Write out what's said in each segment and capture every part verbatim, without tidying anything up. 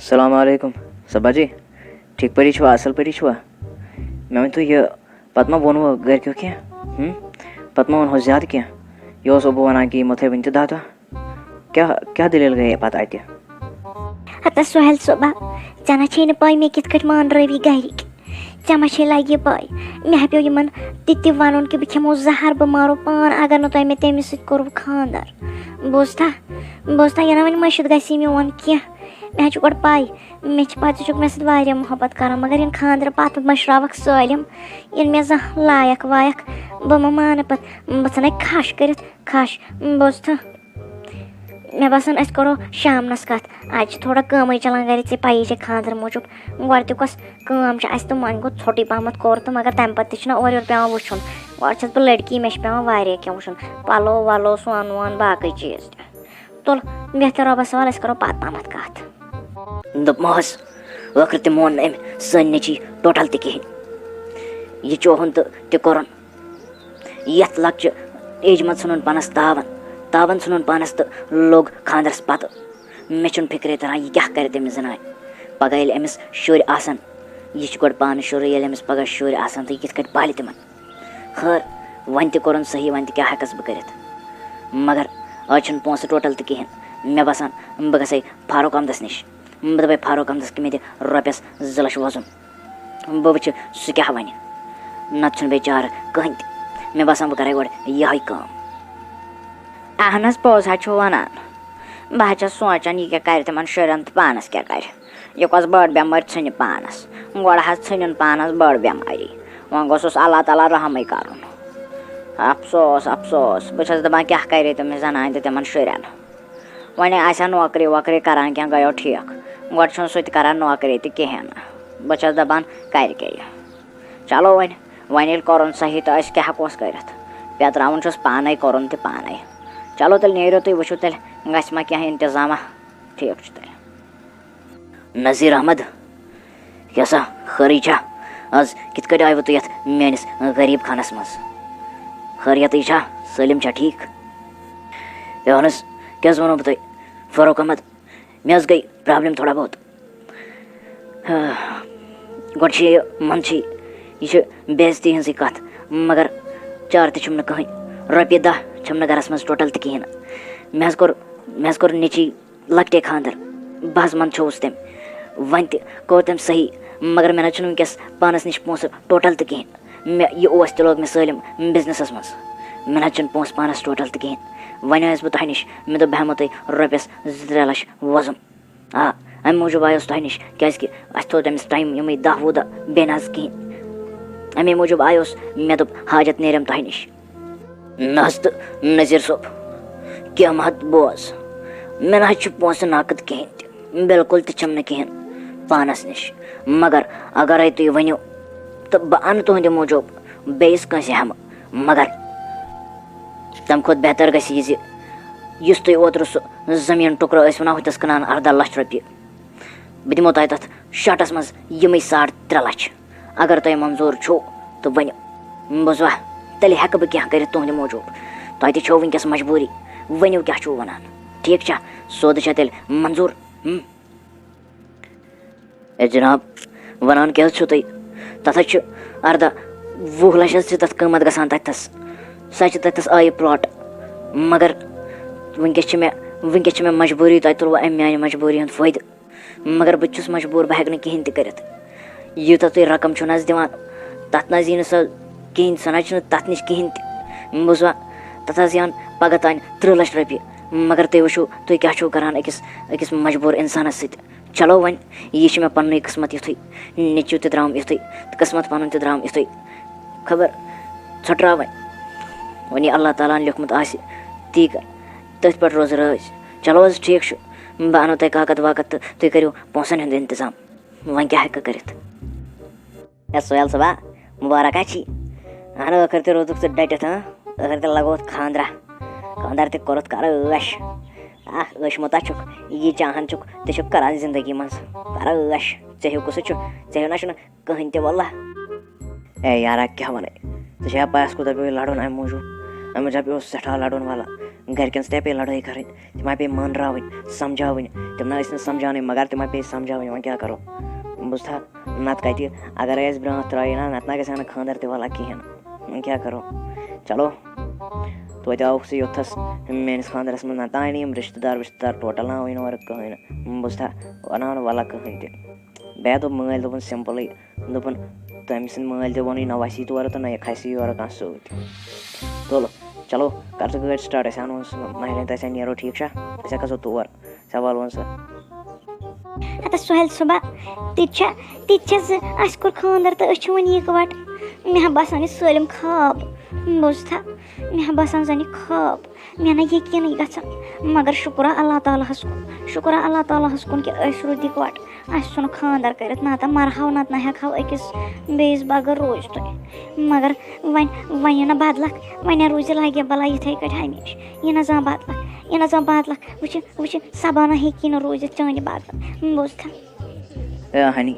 السلام علیکم۔ صبا جی، ٹھیٖک پٲٹھی چھِوا؟ اَصٕل پٲٹھی چھِوا؟ مےٚ ؤنۍ تو یہِ، پَتہٕ ما ووٚنوٕ گَرِکیو کینٛہہ؟ ہُم؟ پَتہٕ ما ووٚنہوس زیادٕ کینٛہہ؟ یہِ اوس ابوٗ وَنان کہِ یِمو تھٲے وٕنہِ تہِ دَہ دۄہ۔ کیٛاہ، کیٛاہ دٔلیٖل گٔیے پَتہٕ اَتہِ؟ ہتا سُہیل صٲبا، ژےٚ نہ چھے نہٕ پَے مےٚ کِتھ کٲٹھۍ مانرٲوی گَرِکۍ۔ ژےٚ ما چھے لَگہِ یہِ پَے؟ مےٚ ہا پیوٚو یِمَن تہِ تہِ وَنُن کہِ بہٕ کھٮ۪مو زَہر، بہٕ مارو پان، اگر نہٕ تۄہہِ مےٚ تٔمِس سۭتۍ کوٚروٕ خانٛدر۔ بوٗزتھا؟ بوٗزتھا، یہِ نہ وۄنۍ مٔشِتھ گژھی میون کینٛہہ۔ مےٚ حظ چھُ گۄڈٕ پَے، مےٚ چھِ پَتہٕ، ژٕ چھُکھ مےٚ سۭتۍ واریاہ محبت کَران، مگر یِن خانٛدرٕ پَتہٕ مٔشراوَکھ سٲلِم، یِن مےٚ زانٛہہ لایَق وایَق، بہٕ مہ مانہٕ پَتہٕ، بہٕ ژھٕنَے کھَش کٔرِتھ، کھَش۔ بوٗزتھا؟ مےٚ باسان، أسۍ کَرو شامنَس کَتھ۔ اَز چھِ تھوڑا کٲمٕے چَلان گَرِ، ژےٚ پَیی چھےٚ خانٛدرٕ موٗجوٗب۔ گۄڈٕ تہِ کۄس کٲم چھِ اَسہِ، تہٕ وۄنۍ گوٚو ژھوٚٹٕے پَہمَتھ کوٚر، تہٕ مگر تَمہِ پَتہٕ تہِ چھُنہ اورٕ یورٕ پٮ۪وان وٕچھُن۔ گۄڈٕ چھَس بہٕ لٔڑکی، مےٚ چھِ پٮ۪وان واریاہ کینٛہہ وٕچھُن، پَلو وَلو، سۄن وۄن، باقٕے چیٖز تہِ۔ تُل، بیٚہہ تہٕ رۄبَس حوالہٕ، أسۍ کَرو پَتہٕ پَہمَتھ کَتھ۔ دوٚپمَس، ٲخٕر تہِ مون نہٕ أمۍ سٲنۍ نیٚچی ٹوٹَل تہِ کِہیٖنۍ۔ یہِ چوہُن تہٕ تہِ کوٚرُن۔ یَتھ لۄکچہِ ایجہِ منٛز ژھٕنُن پانَس تاوَن، تاوَن ژھٕنُن پانَس تہٕ لوٚگ خانٛدرَس پَتہٕ۔ مےٚ چھُنہٕ فِکرے تَران، یہِ کیٛاہ کَرِ تٔمِس زَنانہِ۔ پَگاہ ییٚلہِ أمِس شُرۍ آسَن، یہِ چھِ گۄڈٕ پانہٕ شُرٕے، ییٚلہِ أمِس پَگاہ شُرۍ آسَن تہٕ یہِ کِتھ کٲٹھۍ پالہِ تِمَن؟ خٲر، وۄنۍ تہِ کوٚرُن صحیح، وۄنۍ تہِ کیٛاہ ہٮ۪کَس بہٕ کٔرِتھ؟ مگر آز چھُنہٕ پونٛسہٕ ٹوٹَل تہِ کِہیٖنۍ۔ مےٚ باسان، بہٕ گژھَے فاروق احمدَس نِش۔ بہٕ دَپَے فاروق احمدَس کہِ مےٚ دِ رۄپیَس زٕ لَچھ وۄزُم۔ بہٕ وٕچھِ سُہ کیٛاہ وَنہِ۔ نَتہٕ چھُنہٕ بیٚیہِ چارٕ کٕہٕنۍ تہِ۔ مےٚ باسان، بہٕ کَرَے گۄڈٕ یِہوٚے کٲم۔ اہن حظ، پوٚز حظ چھُو وَنان۔ بہٕ حظ چھَس سونٛچان، یہِ کیٛاہ کَرِ تِمَن شُرٮ۪ن تہٕ پانَس کیٛاہ کَرِ۔ یہِ کۄس بٔڑ بٮ۪مٲرۍ ژھٕنہِ پانَس؟ گۄڈٕ حظ ژھٕنِن پانَس بٔڑ بٮ۪مٲری۔ وۄنۍ گوٚژھُس اللہ تعالیٰ رحمٕے کَرُن۔ افسوس، افسوس، بہٕ چھَس دَپان، کیٛاہ کَرِ تٔمِس زَنانہِ تہٕ تِمَن شُرٮ۪ن؟ وۄنۍ آسہِ ہا نوکری ووکری کَران کینٛہہ، گٔیو ٹھیٖک۔ گۄڈٕ چھُنہٕ سُہ تہِ کَران نوکری تہِ کِہیٖنۍ نہٕ۔ بہٕ چھَس دَپان، کَرِ کیٛاہ یہِ؟ چلو وۄنۍ، وۄنۍ ییٚلہِ کوٚرُن صحیح تہٕ أسۍ کیٛاہ ہٮ۪کوس کٔرِتھ؟ پیٚتراوُن چھُس پانَے، کوٚرُن تہِ پانَے۔ چلو تیٚلہِ نیٖرِو تُہۍ، وٕچھِو تیٚلہِ گژھِ ما کینٛہہ اِنتظامہ۔ ٹھیٖک چھُ تیٚلہِ۔ نذیٖر احمد، کیٛاہ سا خٲرٕے چھا؟ آز کِتھ کٲٹھۍ آیوٕ تُہۍ یَتھ میٛٲنِس غریٖب خانَس منٛز؟ خٲریَتٕے چھا؟ سٲلِم چھا ٹھیٖک؟ ہے اَہن حظ، کیٛاہ حظ وَنو بہٕ تۄہہِ؟ فاروق احمد، مےٚ حظ گٔے پرٛابلِم تھوڑا بہت۔ گۄڈٕ چھِ یہِ، منٛزٕ چھِ یہِ، یہِ چھِ بے عزتی ہٕنٛزٕے کَتھ، مگر چارٕ تہِ چھُم نہٕ کٕہٕنۍ۔ رۄپیہِ دَہ چھَم نہٕ گَرَس منٛز ٹوٹَل تہِ کِہیٖنۍ نہٕ۔ مےٚ حظ کوٚر، مےٚ حظ کوٚر نیٚچی لۄکٹے خانٛدَر، بہٕ حظ منٛدچھووُس تٔمۍ۔ وۄنۍ تہِ کوٚر تٔمۍ صحیح، مگر مےٚ نہ حظ چھُنہٕ وٕنۍکٮ۪س پانَس نِش پونٛسہٕ ٹوٹَل تہِ کِہیٖنۍ۔ مےٚ یہِ اوس تہِ لوگ مےٚ سٲلِم بِزنِسَس منٛز۔ مےٚ نہ حظ چھِنہٕ پونٛسہٕ پانَس ٹوٹَل تہِ کِہیٖنۍ۔ وۄنۍ آیَس بہٕ تۄہہِ نِش، مےٚ دوٚپ بہٕ ہٮ۪مو تۄہہِ رۄپیَس زٕ ترٛےٚ لَچھ وۄزُم۔ آ، اَمہِ موٗجوٗب آیوس تۄہہِ نِش، کیٛازِکہِ اَسہِ تھوٚو تٔمِس ٹایم یِمٕے دَہ وُہ دۄہ بیٚیہِ نہ حظ کِہیٖنۍ۔ اَمے موٗجوٗب آیوس، مےٚ دوٚپ حاجت نیرٮ۪م تۄہہِ نِش۔ نہ حظ تہٕ نذیٖر صٲب، کینٛہہ مہ بوز، مےٚ نہ حظ چھُ پونٛسہٕ نقد کِہیٖنۍ تہِ، بِلکُل تہِ چھِم نہٕ کِہیٖنۍ پانَس نِش۔ مگر اگرے تُہۍ ؤنِو تہٕ بہٕ اَنہٕ تُہٕنٛدِ موٗجوٗب بیٚیِس کٲنٛسہِ ہٮ۪مہٕ، مگر تَمہِ کھۄتہٕ بہتر گژھِ یہِ زِ یُس تُہۍ اوترٕ سُہ زٔمیٖن ٹُکرٕ ٲسۍ وَنان ہُتٮ۪س کٕنان اَرداہ لَچھ رۄپیہِ، بہٕ دِمو تۄہہِ تَتھ شاٹَس منٛز یِمٕے ساڑ ترٛےٚ لَچھ۔ اگر تۄہہِ منظوٗر چھُو تہٕ ؤنِو۔ بوٗزوا، تیٚلہِ ہٮ۪کہٕ بہٕ کینٛہہ کٔرِتھ تُہٕنٛدِ موٗجوٗب۔ تۄہہِ تہِ چھو وٕنۍکٮ۪س مجبوٗری۔ ؤنِو کیٛاہ چھُو وَنان؟ ٹھیٖک چھا؟ سودٕ چھا تیٚلہِ منظوٗر؟ ہُم؟ اے جِناب، وَنان کیٛاہ حظ چھُو تُہۍ؟ تَتھ حظ چھُ اَرداہ وُہ لَچھ حظ چھِ تَتھ قۭمَتھ گژھان تَتہِ تھَس۔ سُہ حظ چھِ تَتہِ تھَس آیہِ پٕلاٹ۔ مگر وٕنۍکٮ۪س چھِ مےٚ، وٕنۍکٮ۪س چھِ مےٚ مجبوٗری، تۄہہِ تُلوٕ اَمہِ میٛانہِ مجبوٗری ہُنٛد فٲیدٕ۔ مگر بہٕ تہِ چھُس مجبوٗر، بہٕ ہٮ۪کہٕ نہٕ کِہیٖنۍ تہِ کٔرِتھ۔ یوٗتاہ تُہۍ رقم چھُو نہ حظ دِوان، تَتھ نہ حظ یی نہٕ سۄ کِہیٖنۍ، سۄ نہ حظ چھِنہٕ تَتھ نِش کِہیٖنۍ تہِ۔ بوٗزوا، تَتھ حظ یِن پَگاہ تام تٕرٛہ لَچھ رۄپیہِ۔ مگر تُہۍ وٕچھِو، تُہۍ کیٛاہ چھُو کَران أکِس، أکِس مجبوٗر اِنسانَس سۭتۍ۔ چلو وۄنۍ، یہِ چھُ مےٚ پَننُے قٕسمَت یُتھُے، نیٚچوٗ تہِ درٛام یُتھُے، تہٕ قٕسمَت پَنُن تہِ درٛام یُتھُے۔ خبر ژھۄٹراو وۄنۍ۔ وۄنۍ یہِ اللہ تعالیٰ ہَن لیوٚکھمُت آسہِ، تی کَر۔ تٔتھۍ پٮ۪ٹھ روزٕ رٲضۍ۔ چلو حظ، ٹھیٖک چھُ، بہٕ اَنو تۄہہِ کاکَد واکَد تہٕ تُہۍ کٔرِو پونٛسَن ہُنٛد اِنتظام۔ وۄنۍ کیٛاہ ہٮ۪کہٕ کٔرِتھ؟ ہے سُہیل صٲبا، مُبارک ہا چھی۔ اَہَن، ٲخٕر تہِ روٗدُکھ ژٕ ڈٔٹِتھ، ہاں؟ ٲخٕر تہِ لَگووُتھ خانٛدرا۔ خانٛدر تہِ کوٚرُتھ کَرٕ عٲش۔ اَکھ عٲش مُتا چھُکھ، یہِ چاہان چھُکھ، تہِ چھُکھ کَران زِندگی منٛز۔ کَرٕ عٲش۔ ژےٚ ہیوٗ کُسُے چھُ؟ ژےٚ ہیوٗ نہ چھُنہٕ کٕہٕنۍ تہِ، واللہ۔ اے یارا، کیٛاہ وَنَے؟ ژےٚ چھےٚ پَے اَسہِ کوٗتاہ پیوٚو یہِ لَڑُن اَمہِ موٗجوٗب؟ اَمہِ موٗجوٗب پیوٚو سٮ۪ٹھاہ لَڑُن، واللہ۔ گَرِکٮ۪ن سۭتۍ پیٚیہِ لَڑٲے کَرٕنۍ، تِمَے پیٚیہِ مانراوٕنۍ، سَمجھاوٕنۍ۔ تِم نہ ٲسۍ نہٕ سَمجھاونٕے، مگر تِمَے پیٚیہِ سَمجھاوٕنۍ۔ وۄنۍ کیٛاہ کَرو؟ بوٗزتھا؟ نَتہٕ کَتہِ، اَگَرے اَسہِ برٛونٛہہ ترٛٲیِو نا، نَتہٕ نہ گژھِ ہا نہٕ خانٛدَر تہِ وَلا کِہیٖنۍ۔ وۄنۍ کیٛاہ کَرو؟ چلو، توتہِ آوُکھ ژٕ یوٚتتھَس میٛٲنِس خانٛدرَس منٛز۔ نَتہٕ آے نہٕ یِم رِشتہٕ دار وِشتہٕ دار ٹوٹَل نہ آوٕے نہٕ اورٕ کٕہٕنۍ نہٕ۔ بوٗزتھا؟ وَنان وَلا کٕہٕنۍ تہِ۔ بیٚیہِ دوٚپ مٲلۍ، دوٚپُن سِمپٕلٕے، دوٚپُن، تٔمۍ سٕنٛدۍ مٲلۍ تہِ ووٚنُے نہ وَسی تورٕ تہٕ نہ یہِ کھَسی یورٕ کانٛہہ سۭتۍ۔ تُل، چلو، کر ژٕ گٲڑۍ start، أسۍ اَنون سُہ مَہرٮ۪ن تہٕ أسۍ نیرو، ٹھیٖک چھا؟ أسۍ ہا کھسو تور، ژےٚ والون سُہ۔ ہتس سُہیل صٲبا، تہِ تہِ چھا، تہِ تہِ چھا زِ اَسہِ کوٚر خانٛدر تہٕ أسۍ چھِ وۄنۍ یِکوَٹہٕ۔ مےٚ ہا باسان یہِ سٲلِم خواب، بوٗزتھا؟ مےٚ ہا باسان زَن یہِ خواب۔ مےٚ نہ یقیٖنٕے گژھان، مگر شُکرا اللہ تعالیٰ ہَس کُن، شُکرا اللہ تعالیٰ ہَس کُن کہِ أسۍ روٗدۍ یِکوَٹہٕ۔ اَسہِ ژھُن خانٛدر کٔرِتھ، نتہٕ مرہاو، نتہٕ نہ ہٮ۪کہٕ ہاو أکِس بیٚیِس بغٲر روٗزتھٕے۔ مگر وۄنۍ، وۄنۍ یہِ نہ بدلکھ، وۄنۍ روزِ لگہِ بلا یِتھَے کٲٹھۍ ہمیشہِ۔ یہِ نہ زانٛہہ بدلکھ، یہِ نہ زانٛہہ بدلکھ۔ وٕچھِ، وٕچھِ، سبا نہ ہیٚکی نہٕ روٗزِتھ چٲنہِ بغٲر۔ بوٗزتھا؟ اے ہنی،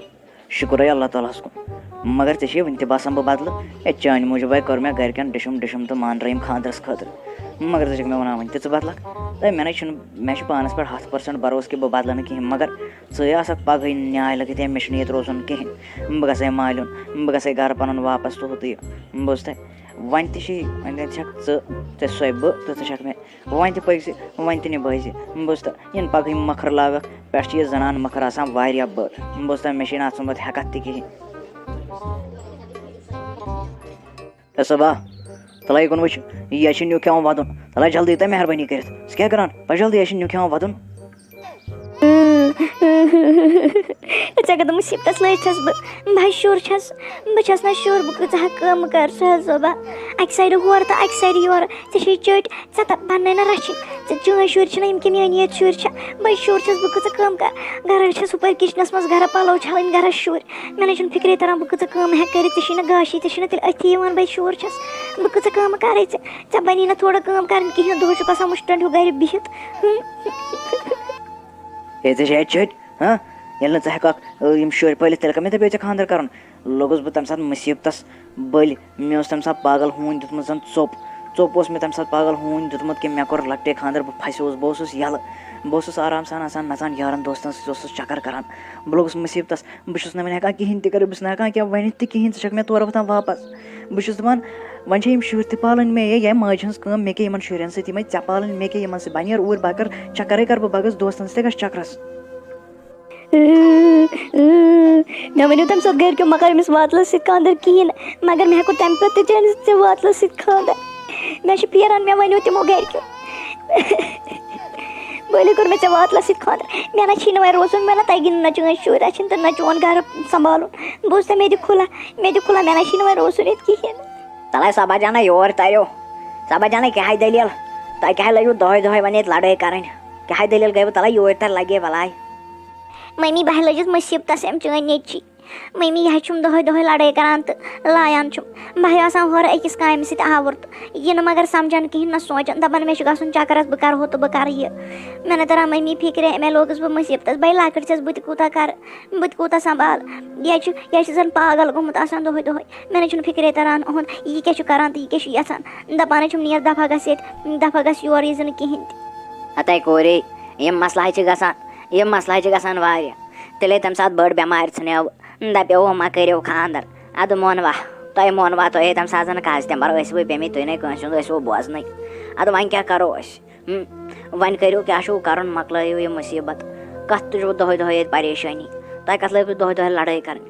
شُکرے اللہ تعالیٰ ہَس کُن۔ مگر ژےٚ چھے وٕنہِ تہِ باسان بہٕ بدلہٕ؟ ہے، چانہِ موٗجوٗب ہے کٔر مےٚ گرِکٮ۪ن ڈِشُم ڈِشُم تہٕ مانرٲیِم خانٛدرس خٲطرٕ۔ مگر ژٕ چھَکھ مےٚ وَنان وٕنہِ تہِ ژٕ بدلکھ؟ ہے، مےٚ نَے چھُنہٕ، مےٚ چھُ پانَس پٮ۪ٹھ ہَتھ percent بروسہٕ کہِ بہٕ بدلہٕ نہٕ کِہیٖنۍ۔ مگر ژٕے آسَکھ پگہٕے نیٛاے لٔگِتھ، ہے، مےٚ چھُنہٕ ییٚتہِ روزُن کِہیٖنۍ۔ بہٕ گژھٕ ہے مالیُن، بہٕ گژھٕ ہے گرٕ پَنُن واپس تہٕ ہُتُے۔ بوٗزتھے؟ وۄنۍ تہِ چھِ، وۄنۍ تہِ چھَکھ ژٕ، ژےٚ سۄے بہٕ تہٕ ژٕ چھَکھ مےٚ وۄنۍ تہِ پٔکۍ زِ، وۄنۍ تہِ نِبٲے زِ۔ بوٗزتھا، یِنہٕ پگہٕے مۄکھر لاگکھ، پٮ۪ٹھٕ چھِ یہِ زنان مۄکھر آسان واریاہ بٔڑ۔ بوٗزتھا، مےٚ چھے نہٕ اَتھ سُمبتھ ہٮ۪کتھ تہِ کِہیٖنۍ۔ اے صبا، تَلے یہِ کُن وٕچھ، یہِ چھِ نیُک ہٮ۪وان وَدُن۔ تَلے جلدی تہٕ مہربٲنی کٔرِتھ۔ ژٕ کیٛاہ کران؟ پَکھ جلدی، یہِ چھِ نیُک ہٮ۪وان وَدُن۔ ژےٚ کَتھ مُصیٖبتَس لٔج چھَس بہٕ؟ بہٕ ہا شُر چھَس، بہٕ چھَس نہ شُر، بہٕ کۭژاہ کٲم کَرٕ سُہیل صٲبا؟ اَکہِ سایڈٕ ہورٕ تہٕ اَکہِ سایڈٕ یورٕ۔ ژےٚ چھے چٔٹۍ، ژےٚ تہ بننے نہ رچھِنۍ۔ ژےٚ چٲنۍ شُرۍ چھِنہ یِم کہِ میٲنۍ ییٚتہِ شُرۍ چھِ؟ بٔے شُر چھَس بہٕ کۭژاہ کٲم کَرٕ؟ گَرٕ چھَس ہُپٲرۍ کِچنَس منٛز، گَرٕ پَلو چھَلٕنۍ، گَرَس شُرۍ۔ مےٚ نہ چھُنہٕ فِکرے تَران بہٕ کۭژاہ کٲم ہٮ۪کہٕ کٔرِتھ۔ ژےٚ چھِی نہٕ گاشی، ژےٚ چھِی نہٕ تیٚلہِ أتھی یِوان بٔے شُر چھَس۔ بہٕ کۭژاہ کٲم کَرے ژےٚ؟ ژےٚ بَنی نہ تھوڑا کٲم کَرٕنۍ کِہیٖنۍ، دۄہَس چھُکھ آسان مُشٹَن ہیوٗ گَرِ بِہِتھ۔ ہے، ژےٚ چھے اَتہِ چھٔتۍ، ہاں؟ ییٚلہِ نہٕ ژٕ ہٮ۪ککھ، ٲ، یِم شُرۍ پٲلِتھ، تیٚلہِ کَمہِ دۄہ پیٚیہِ ژےٚ خانٛدر کَرُن؟ لوٚگُس بہٕ تَمہِ ساتہٕ مُصیٖبتَس بٔلۍ۔ مےٚ اوس تَمہِ ساتہٕ پاگل ہوٗنۍ دیُتمُت زَن ژوٚپ۔ ژوٚپ اوس مےٚ تَمہِ ساتہٕ پاگل ہوٗنۍ دیُتمُت کہِ مےٚ کوٚر لۄکٹے خانٛدر، بہٕ پھَسیووُس۔ بہٕ اوسُس یَلہٕ، بہٕ اوسُس آرام سان آسان نَژان یارَن دوستَن سۭتۍ، اوسُس چَکَر کَران۔ بہٕ لوٚگُس مُصیٖبتَس، بہٕ چھُس نہٕ وۄنۍ ہٮ۪کان کِہیٖنۍ تہِ کٔرِتھ، بہٕ چھُس نہٕ ہٮ۪کان کینٛہہ ؤنِتھ تہِ کِہیٖنۍ، ژٕ چھَکھ مےٚ تورٕ وۄتھان واپَس۔ بہٕ چھُس دَپان، وۄنۍ چھےٚ یِم شُرۍ تہِ پالٕنۍ مےٚ، یا، یا ماجہِ ہٕنٛز کٲم، مےٚ کیٛاہ یِمَن شُرٮ۪ن سۭتۍ، یِمَے ژےٚ پالٕنۍ، مےٚ کیٛاہ یِمَن سۭتۍ؟ بہٕ نیرٕ اوٗرۍ، بہٕ کَرٕ چَکَرَے کَرٕ بہٕ، بہٕ گژھٕ دوستَن سۭتۍ، گژھٕ چَکرَس۔ مےٚ ؤنِو تَمہِ ساتہٕ گَرِکیو، مہ کَر أمِس واتلَس سۭتۍ خانٛدر کِہیٖنۍ نہٕ، مگر مےٚ ہا کوٚر تَمہِ پَتہٕ تہِ چٲنِس ژےٚ واتلَس سۭتۍ خانٛدر۔ مےٚ چھِ پھیران، مےٚ وَنیو تِمو گَرِکیو۔ بٔلۍ کوٚر مےٚ ژےٚ واتلَس سۭتۍ خانٛدر۔ مےٚ نہ چھی نہٕ وۄنۍ روزُن، مےٚ نہ تَگی نہٕ نہ چٲنۍ شُرۍ رَچھِنۍ تہٕ نہ چون گَرٕ سنٛبھالُن۔ بوٗزتھا، مےٚ دِ کھُلہ، مےٚ دِ کھُلہ، مےٚ نہ چھی نہٕ وۄنۍ روزُن ییٚتہِ کِہیٖنۍ۔ تَلَے صبا جانا یور تَریو۔ صبا جانا، کیٛاہ ہاے دٔلیٖل؟ تۄہہِ کیٛاہ ہاے لٔجوٕ دۄہَے دۄہَے وۄنۍ ییٚتہِ لَڑٲے کَرٕنۍ؟ کیٛاہ ہاے دٔلیٖل گٔیوٕ؟ تَلَے یوٗرۍ تَر لَگے بَلاے۔ مٔمی، بہٕ ہا لٔجِس مُصیٖبتَس اَمہِ چٲنۍ نیٚچی۔ مٔمی، یہِ ہا چھُم دۄہَے دۄہَے لَڑٲے کَران تہٕ لایان چھُم۔ بہٕ ہا آسان ہورٕ أکِس کامہِ سۭتۍ آوُر تہٕ یہِ نہٕ مگر سَمجھان کِہیٖنۍ، نہ سونٛچان، دَپان مےٚ چھُ گژھُن چَکرَس، بہٕ کَرٕ ہُہ تہٕ بہٕ کَرٕ یہِ۔ مےٚ نہ تَران مٔمی فِکرِ، اَمے لوگُس بہٕ مُصیٖبتَس۔ بَے لۄکٕٹ چھَس، بہٕ تہِ کوٗتاہ کَرٕ، بہٕ تہِ کوٗتاہ سنٛبھالہٕ؟ یہِ چھُ، یہِ چھُ زَن پاگل گوٚمُت آسان دۄہَے دۄہَے۔ مےٚ نہ چھُنہٕ فِکرے تَران یِہُنٛد، یہِ کیٛاہ چھُ کَران تہٕ یہِ کیٛاہ چھُ یَژھان۔ دَپان حظ چھُم، نیر دَفعہ گژھ ییٚتہِ، دَفعہ گژھ یور، یہِ زِ نہٕ کِہیٖنۍ تہِ۔ ہَتَے کورے، یِم مسلہٕ حظ چھِ گژھان، یِم مسلہٕ حظ چھِ گژھان واریاہ۔ تیٚلے تَمہِ ساتہٕ بٔڑ بٮ۪مارِ ژھٕنیو، دَپیو، ہُہ ما کٔرِو خانٛدر۔ اَدٕ مونوا، تۄہہِ مونوا، تُہۍ ہے تَمہِ ساتہٕ زَن کَس تہِ مَرو، أسۍ وٕے پیٚمٕتۍ، تُہۍ نَے کٲنٛسہِ ہُنٛد ٲسۍ وٕ بوزنٕے۔ اَدٕ وۄنۍ کیٛاہ کَرو أسۍ؟ ہُم، وۄنۍ کٔرِو، کیٛاہ چھُو کَرُن، مۄکلٲیِو یہِ مُصیٖبت۔ کَتھ تُجوٕ دۄہَے دۄہَے ییٚتہِ پریشٲنی؟ تۄہہِ کَتھ لٲگِو دۄہَے دۄہَے لَڑٲے کَرٕنۍ؟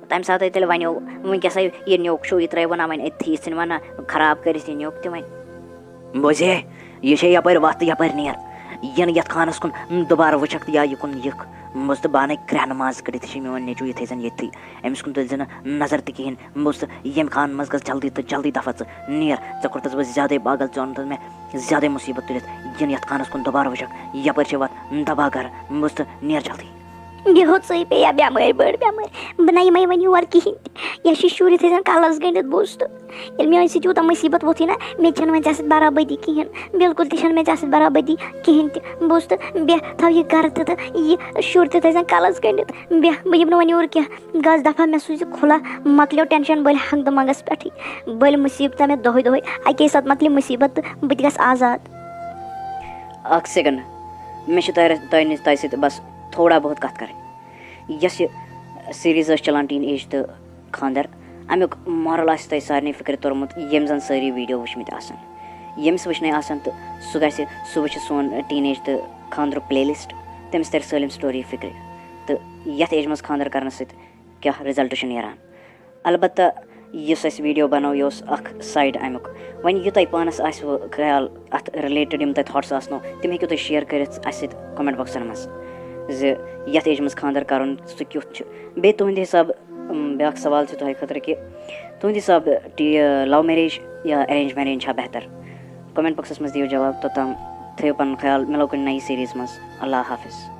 تَمہِ ساتہٕ تیٚلہِ وَنیو، وٕنکیٚسَے یہِ نیوٚک چھُو، یہِ ترٛٲیوٕ نہ وۄنۍ أتھی، یہِ ژھٕنِوٕ نہ خراب کٔرِتھ یہِ نیوٚک تہِ وۄنۍ۔ بوزے، یہِ چھے یَپٲرۍ وَتھ تہٕ یَپٲرۍ نیر۔ یِنہٕ یَتھ خانَس کُن دُبارٕ وٕچھَکھ تہٕ یا یہِ کُن یِکھ۔ بوز تہٕ بانَے کرٛٮ۪ہنہٕ ماز کٔڑِتھ چھِ میون نیٚچوٗ یِتھَے زَن ییٚتھی۔ أمِس کُن تُلۍ زِ نہٕ نظر تہِ کِہیٖنۍ۔ بوز تہٕ ییٚمہِ خانہٕ منٛز گژھ جلدی تہٕ جلدی دفع ژٕ۔ نیر، ژےٚ کوٚرتھَس بہٕ زیادَے پاگل، ژےٚ اوٚنتھَس مےٚ زیادَے مُصیٖبت تُلِتھ۔ یِنہٕ یَتھ خانَس کُن دُبارٕ وٕچھَکھ، یَپٲرۍ چھِ وَتھ، دَبا گَرٕ۔ بوز تہٕ نیر جلدی۔ بیٚہو ژٕے پیٚیا بٮ۪مٲرۍ، بٔڑ بٮ۪مٲرۍ۔ بہٕ نَے یِمَے وۄنۍ یور کِہیٖنۍ تہِ۔ یہِ چھِ شُرۍ یِتھَے زَن کَلَس گٔنٛڈِتھ، بوٗزتھٕ؟ ییٚلہِ میٛانہِ سۭتۍ یوٗتاہ مُصیٖبت ووٚتھُے نہ، مےٚ تہِ چھَنہٕ وۄنۍ ژےٚ سۭتۍ برابٔدی کِہیٖنۍ۔ بِلکُل تہِ چھَنہٕ مےٚ ژےٚ سۭتۍ برابٔدی کِہیٖنۍ تہِ، بوٗزتھٕ؟ بیٚہہ، تھاو یہِ گَرٕ تہِ تہٕ یہِ شُر تہِ تھٲے زَن کَلَس گٔنٛڈِتھ۔ بیٚہہ، بہٕ یِمہٕ نہٕ وۄنۍ یورٕ کینٛہہ۔ گژھ دَفعہ، مےٚ سوٗزِ کھُلہ، مۄکلیو ٹٮ۪نشَن، بٔلۍ ہنٛگتہٕ منٛگَس پٮ۪ٹھٕے۔ بٔلۍ مُصیٖبتہ مےٚ دۄہَے دۄہَے، اَکے ساتہٕ مۄکلہِ مُصیٖبت تہٕ بہٕ تہِ گژھٕ آزاد۔ اکھ سیکنڈ، مےٚ چھِ تۄہہِ تۄہہِ نِش تۄہہِ سۭتۍ بس تھوڑا بہت کتھ کرٕنۍ۔ یۄس یہِ سیریز ٲس چلان ٹین ایج تہٕ خاندر، امیُک مارل آسہِ تۄہہِ سارنٕے فکرِ توٚرمُت، ییٚمۍ زن سٲری ویڈیو وٕچھمٕتۍ آسن۔ ییٚمِس وٕچھنَے آسن تہٕ سُہ گژھِ، سُہ وٕچھِ سون ٹین ایج تہٕ خاندرُک پلے لسٹ، تٔمِس ترِ سٲلِم سٹوری فکرِ۔ تہٕ یتھ ایج منٛز خاندر کرنہٕ سۭتۍ کیٛاہ رِزلٹ چھُ نیران۔ البتہ یُس اَسہِ ویڈیو بنوو، یہِ اوس اکھ سایڈ امیُک۔ وۄنۍ یہِ تۄہہِ پانس آسِوٕ خیال اتھ رِلیٹڈ، یِم تۄہہِ تھاٹس آسنو، تِم ہیٚکِو تُہۍ شیئر کٔرِتھ اَسہِ سۭتۍ کمنٹ باکسن منٛز زِ یتھ ایج منٛز خاندر کرُن سُہ کیُتھ چھُ۔ بیٚیہِ تُہنٛدِ حساب، اَم، بیٛاکھ سوال چھُ تۄہہِ خٲطرٕ کہِ تُہنٛدِ حساب ٹی-، لو میریج یا ارینج میریج چھا بہتر؟ کمنٹ باکسس منٛز دِیِو جواب۔ توٚتام تھٲیِو پنُن خیال، مِلو کُنہِ نَیہِ سیریز منٛز۔ اللہ حافظ۔